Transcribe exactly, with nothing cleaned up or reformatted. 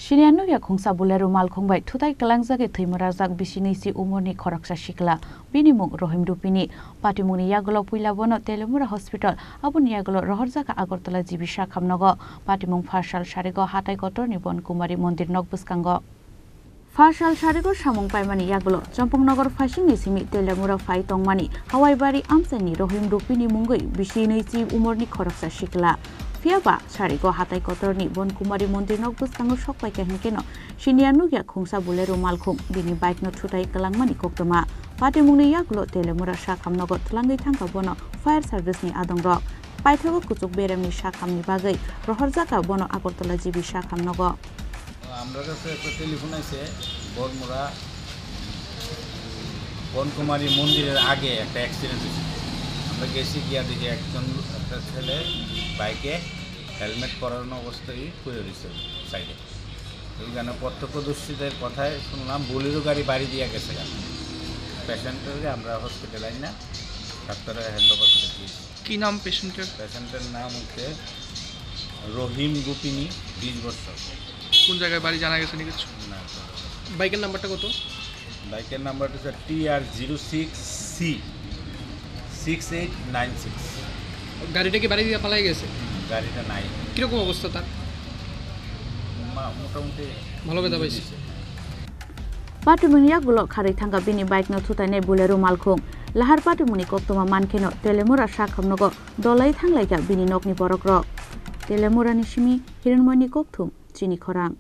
Siniya nukya khungsa Bolero malkhung bai thutai kwlangjagwi thwimorajak bisi nwichi umorni khoroksa sikla, bini mung Rohim Rupini. Patimungni yagulo puila bono Telemura Hospital, aboni yagulo rohorjaka Agartala G B sakhamnogo. Patimung pharsal sarigo hatai kotorni Bonkumari mondir nok bwskango. Pharsal sarigo samung paimani yagulo Chompongnogo phaisingni simi Telemura phai tongmani Hawaibari amchaini Rohim Rupini mungwi bisi nwichi umorni khoroksa sikla. Phiyaba sarigo hatai kotorni Bonkumari mondir nok bwskango sokpaikha hinkeno siniya nukya khungsa Bolero malkhung bini bike no thutai kwlangmani koktwma. Patimungni yagulo Telemura sakhamnogo twlangwi thangkha bono fire service ni adongrok. Paithago kuchuk beremni sakhamni bagwi rohorjaka bono Agartala G B sakhamnogo. আমরা কাছে একটা টেলিফোন আছে, বরমুড়া বনকুমারী মন্দিরের আগে একটা অ্যাক্সিডেন্ট হয়েছে। আমরা গেছি, গিয়া দেখি একজন, একটা ছেলে বাইকে হেলমেট পরানো অবস্থায় পড়ে রয়েছে সাইডে। ওইখানে প্রত্যক্ষদর্শীদের কথায় শুনলাম, বোলেরো গাড়ি বাড়ি দিয়ে গেছে। পেশেন্টটাকে আমরা হসপিটালে আনি না, ডাক্তারে হ্যান্ড ওভার করে দিয়েছি। কি নাম পেশেন্টের? পেশেন্টের নাম হচ্ছে রহিম গোপিনী, বিশ বছর। কোন জায়গায় বাড়ি জানা গেছে নি কিছু? না। বাইকের নাম্বারটা কত? বাইকের নাম্বারটা হচ্ছে T R zero six C six eight nine six. গাড়িটা কি বাড়ি দিয়ে পালাই গেছে? গাড়িটা নাই। কিরকম অবস্থা তার? মা-, মোটামুটি ভালো ব্যথা পাইছে। Patimungni yagulo kharwi thangkha bini bike no thutainai Bolero malkhung. Lahar patimungni koktwma mankheno Telemura sakhamnogo dolai thanglaikha bini nokni borokrok. Telemurani simi Hiranmoyni kokthum, chini khorang.